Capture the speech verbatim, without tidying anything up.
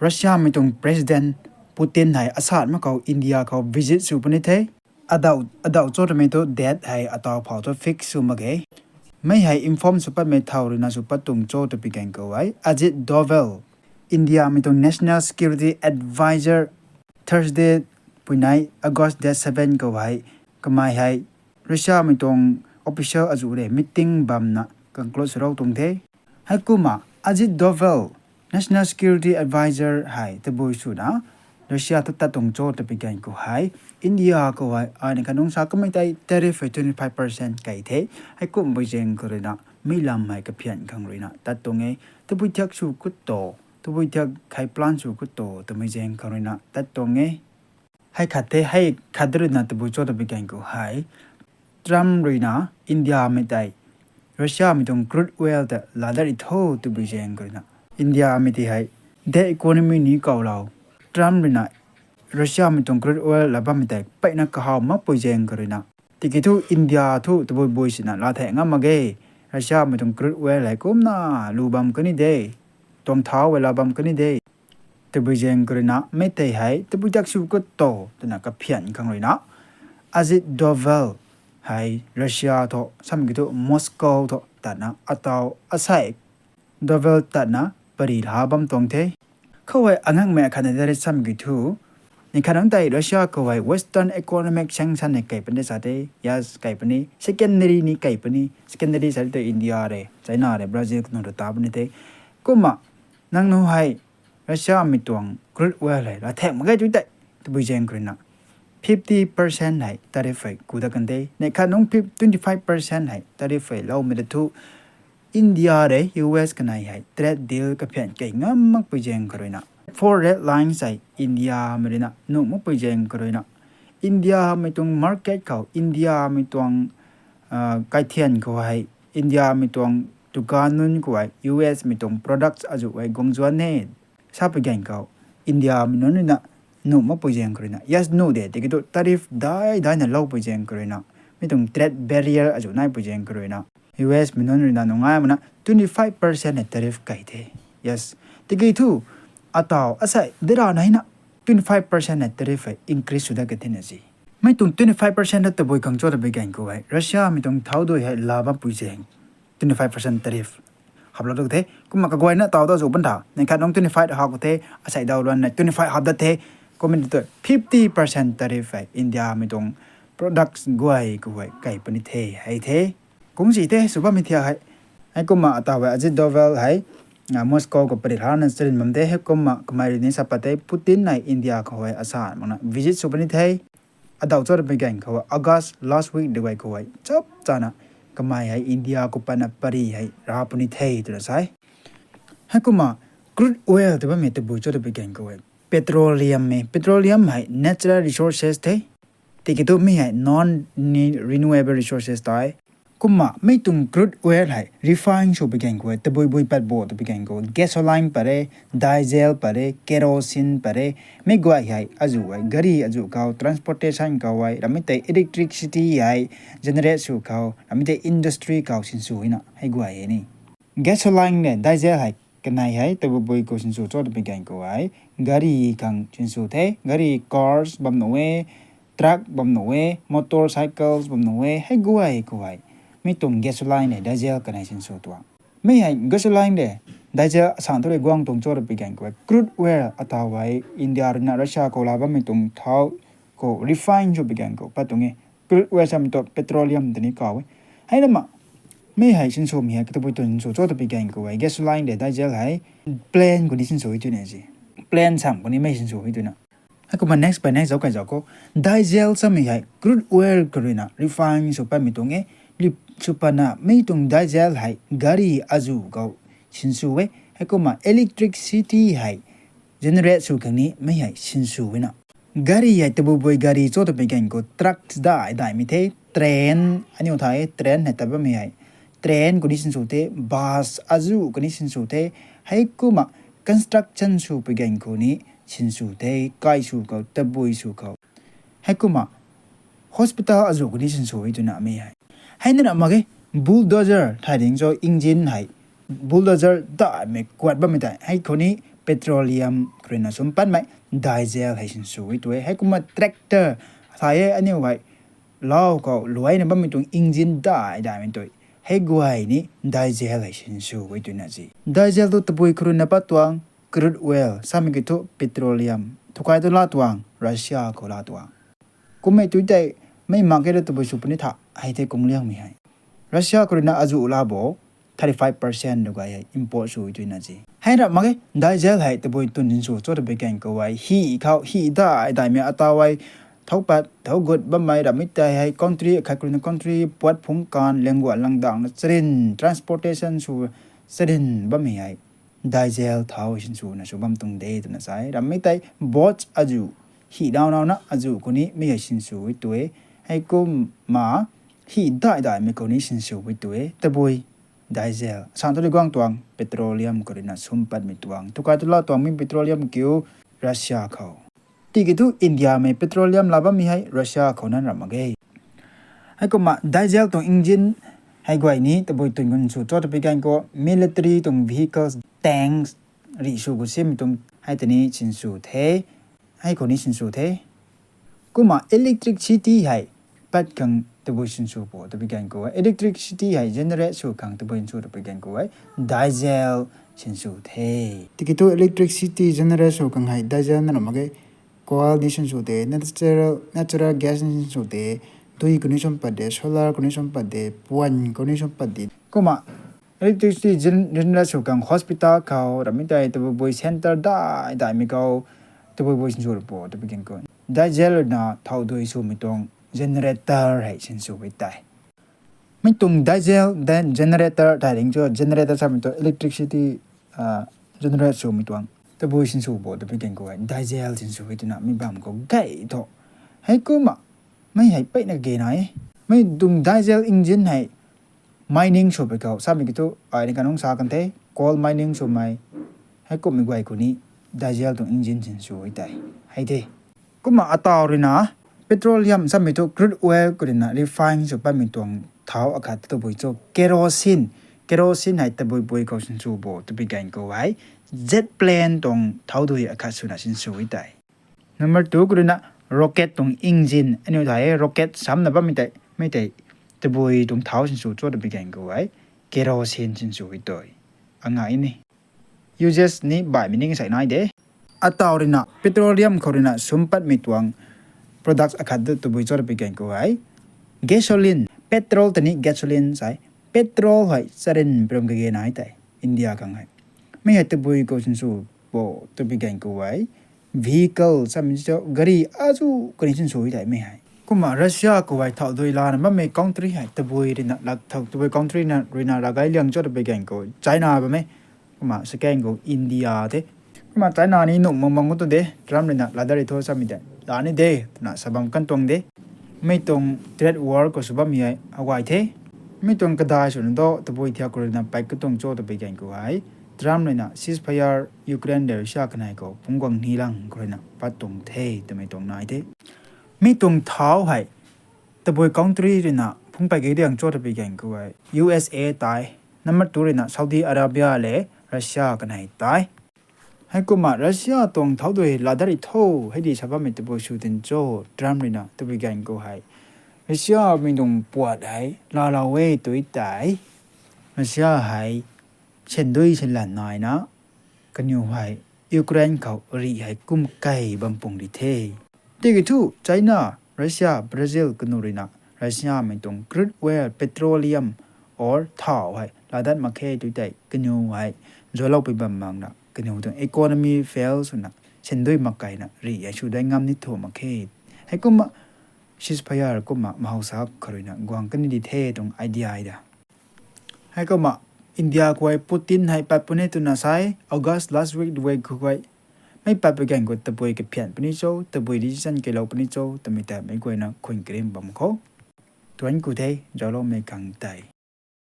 Russia mei tuang President Putin hei asat mak khou India khou visit sw puni the. Adau, adau cho twmei thu date hei atau phau thu fix sw mak ge. Mei hei inform sw patmei thau ruina sw pat tuang cho twpui ganv khou hei Ajit Doval, India mei tuang National Security Advisor, Thursday puinai August date seven khou hei kamei hei Russia mei tuang official azuh rei meeting bamna conclude sw rou tuang the. Heikumna Ajit Doval, National Security Advisor hei tabui swna Russia ta tat tuang cho twpui ganv khou hei India khou hei ai ni khat nungc sa kamei tei tariff hei twenty five percent kai the. Heikumhpui zaeng khou ruina mi lam hei kaphian khang ruina tat tuang e. Tabui thiak sw kut to, tabui thiak khai plan sw kut to twmei zaeng khou ruina tat tuang e. Hei khat the, hei khat ruina tabui cho twpui ganv khou hei Trump ruina India mei tei Russia mei tuang crude oil ta ladat ri tho twpui zaeng khou ruina India mei tei hei de economy ni kaulou, Trump ruina Russia mei tuang crude oil la bammei tei peyna kahaw makpui zaeng khou ruina tiki thu India thu tabui bui sina laa thek ngam mak ge. Russia mei tuang crude oil hei kumna lu bam kani de, tuang thau hei la bam kani de twpui zaeng khou ruina mei tei hei tabui thiak sw kut to twna kaphian khang ruina Ajit Doval hei Russia tho sam ki thu Moscow tho tatna atau asei Doval tatna pari la bam tuang the. Khou hei angangmei akhatna de rei sam ki thu, ni khat nungc tei Russia khou hei Western economic sanction hei kai puni sa the, yes, kai puni, secondary ni kai puni, secondary sa tei India rei, China rei, Brazil kanu rui ta puni the. Kumna nangniw hei Russia mei tuang crude oil hei la thek mak ge tu tei twpui zaeng khou ruina fifty percent hei tariff hei ku dat kan the. Ni khat nungc twenty five percent hei tariff hei loumei ta thu India rei U S kanei hei trade deal kaphian kai ngam makpui zaeng khou ruina four red lines hei India mei ruina nuh makpui zaeng khou ruina India mei tuang market khou, India mei tuang kaithian khou hei, India mei tuang dukan nunc khou hei U S mei tuang products azuh hei guang zuan e sapui ganv khou India mei nunc ruina nuh makpui zaeng khou ruina yes nuh de tiki thu tariff dai daina loupui zaeng khou ruina mi tuang trade barrier azuh naipui zaeng khou ruina U S mei nunc ruina nungai mana twenty five percent hei tariff kai the. Yes, tiki thu atau asei dera na hina twenty five percent hei tariff hei increase sw dat ka thina si. Mei tuang twenty five percent ta tabui khang cho twpui ganv khou hei Russia mei tuang thau dui hei la bampui zaeng twenty five percent tariff haplou tu the. Kumna kaguayna tau ta zu ban tha ni khat nungc twenty five hap khou the, asei daw ruan na twenty five hap dat the. Kumna tu fifty percent tariff hei India mei tuang products guay khou hei kai puni the hei the. Kungsi the sw bammei thiak hei. Heikumna atau hei Ajit Doval hei Moscow khou pari lana charin bam the. Heikumna kamei rui ni sa pat the Putin hei India khou hei asa makna visit sw puni the. Adau cho twpui ganv khou August last week de guay khou hei chap chana kamei hei India khou patna pari hei ra puni the twna sa e. Heikumna crude oil tw bammei tabui cho twpui ganv khou hei petroleum e. Petroleum hei natural resources the. Tiki thu mi hei non renewable resources tei. Kumna mi tuang crude oil hei refine sw pui ganv khou hei tabui bui pat bo twpui ganv khou gasoline pat re, diesel pat re, kerosene pat re. Mi guay hei azuh hei gari azuh khou, transportation khou hei ramei tei electricity hei generate sw khou, ramei tei industry khou sinsw hina hei guay hei ni. Gasoline le diesel hei kanei hei tabui bui khou sinsw cho twpui ganv khou hei gari khang sinsw the, gari, cars bam nuh e, truck bam nuh e, motorcycles bam nuh e, hei guay khou hei mi tuang gasoline le diesel kanei sinsw tuang. Mi hei gasoline le diesel asang thu rui guang tuang cho twpui ganv khou hei crude oil atau hei India ruina Russia khou la bammei tuang thau khou refine sw pui ganv khou pat tuang e. Crude oil samei tu petroleum tini kaw e. Hei lama mi hei sinswmei hei katabui tuang sinsw cho twpui ganv khou hei gasoline le diesel hei plane khou ni sinsw e twna si. Plane sam khou ni mei sinsw e twna. Heikumna next by next zauc kai zauc khou diesel samei hei crude oil khou ruina refine sw patmei tuang e. Sw patna mi tuang diesel hei gari azuh khou sinsw e. Heikumna electricity hei generate sw khang ni mi hei sinsw e na. Gari hei tabui bui gari cho twpui ganv khou truck dai daimei the, train aniu thay, train hei ta bammei hei train khou ni sinsw the, bus azuh khou ni sinsw the. Heikumna construction sw pui ganv khou ni sinsw the, kai sw khou, tabui sw khou. Heikumna hospital azuh khou ni sinsw e twna mi hei. Hei nina mak ge, bulldozer thay ding cho engine hei, bulldozer daimei kuat bammei tei hei khou ni petroleum khou ruina sum patmei diesel hei sinsw e tu e. Heikumna tractor, thai e aniu hei, lau khou luaina bammei tuang engine dai daimei tui, hei guay ni diesel hei sinsw e tuina si. Diesel tu tabui khou ruina pat tuang, crude oil samei ki thu petroleum, thukai tu la tuang, Russia khou la tuang. Kummei tui tei, mei mak ke ra tabui sw puni tha, hei the kungliangmei hei. Russia khou ruina azu la bo, thirty five percent du gay hei import sw e tuina si. Hei ra mak e, diesel hei tabui tun sinsw cho tabui gan khou e, hi khou, hi dai daimei ataw e, thau pat, thau gut bammei rammei tei hei country akhat khou ruina country puat phungc kan, lengguan langdangna charin, transportation sw charin bammei hei diesel thau sinswna sw bam tuang de twna sa e. Rammei tei boat azu, hi nau nauna azu khou ni mi hei sinsw e tu e. Heikumna hi dai daimei khou ni sinsw e tu e. Tabui diesel, san tu ri guang tuang, petroleum khou ruina sum patmei tuang, thukai tu la tuang mi petroleum kiu, Russia khou. Tiki thu Indiamei petroleum la bammei hei Russia khou nan ra mak ge. Heikumna diesel tuang engine hei guay ni tabui tun khou sinsw cho tabui gan khou, military tuang vehicles, tanks, rih sw khou simei tuang hei tei ni sinsw the, hei khou ni sinsw the. Kumna electricity hei pat khang tabui sinsw bo tabui gan khou e, electricity hei generate sw khang tabui sinsw tabui gan khou e, diesel sinsw the. Tiki thu electricity generate sw khang hei diesel na ra mak ge, coal ni sinsw de, natural, natural gas ni sinsw de, dui khou ni sum pat de, solar khou ni sum pat de, puan khou ni sum pat de. Kumna electricity gen-, generate sw khang hospital khou, rammei tei tabui bui centre dai daimei khou, tabui bui sinsw bo tabui gan khou diesel ruina thau dui swmei tuang generator hei sinsw e tei. Mi tuang diesel, then generator tei ring cho, generator samei tuang electricity generate swmei tuang tabui sinsw bo tabui gan khou e, diesel sinsw e twna mi bam khou gay tho. Heikumna mei hei peyna ge nai e. Mi tuang diesel engine hei mining sw pei khou, samei ki thu ai ni kanung sa kan the, coal mining swmei, heikumhmei guay khou ni diesel tuang engine sinsw e tei, hei the. Kumna ataw ruina petroleum samei thu crude oil khou ruina refine sw patmei tuang thau akhat tabui cho kerosene. Kerosene hei tabui bui khou sinsw bo tabui gan khou e, jet plane tuang thau dui akhat swna sinsw e tei. Number two khou ruina rocket tuang engine, aniu thai e rocket samna bammei tei, mei tei tabui tuang thau sinsw cho tabui gan khou e, kerosene sinsw e tei. Anga ni uses ni baihmei ni sai nai de. Ataw ruina petroleum khou ruina sum patmei tuang products akhat tu tabui cho tabui gan khou e, gasoline, petrol tei ni gasoline sai. Petrol hei charin piram kage nai tei India khang hei. Mi hei tabui khou sinsw bo tabui gan khou e, vehicle samei cho gari azu khou ni sinsw e tei mi hei. Kumna Russia khou hei thau dui lana bammei country hei tabui ruina la thau, tabui country na ruina la gay liang cho tabui gan khou China bam e. Kumna second khou India the. Kumna China ni nuh mang mang khou tu de, Trump ruina la dat ri tho samei tei la ni de twna sa bam kan tuang de. Mi tuang trade war khou sw bammei hei aguay the. Mi tuang kadai swna do tabui thiak khou ruina pat ka tuang cho tabui gan khou e, Trump ruina ceasefire Ukraine le Russia kanei khou pungc guang ni lang khou ruina pat tuang the twmei tuang nai the. Mi tuang thau hei tabui country ruina phungc pat ge diang cho tabui gan khou e, U S A tei. Number two ruina Saudi Arabia le Russia kanei tei. Heikumna Russia tuang thau dui la dat ri tho, hei di sa bammei tabui sw tin cho, Trump ruina tabui gan khou hei Russia mei tuang puat hei laalou e tui tei, Russia hei sendui senlan naina, kaniw hei Ukraine khou rih hei kum kei bam pung di the. Tiki thu China, Russia, Brazil kanu ruina Russia mei tuang crude oil, petroleum, or thau hei la dat mak khe tui tei kaniw hei zualou pui bam makna kaniw tuang economy fail swna sendui mak keina rih hei sw dai ngam ni thu mak khe. Heikumna ceasefire kumna mahousa khou ruina guang kan ni di the tuang idea e da. Heikumna India khou hei Putin hei pat puni twna sa e, August last week, week khou hei. Mei pat pui gan khou tabui kaphian puni cho, tabui decision keylou puni cho twmei tei meic guayna khun karim bam khou tuan ku the, zauloumei khang tei.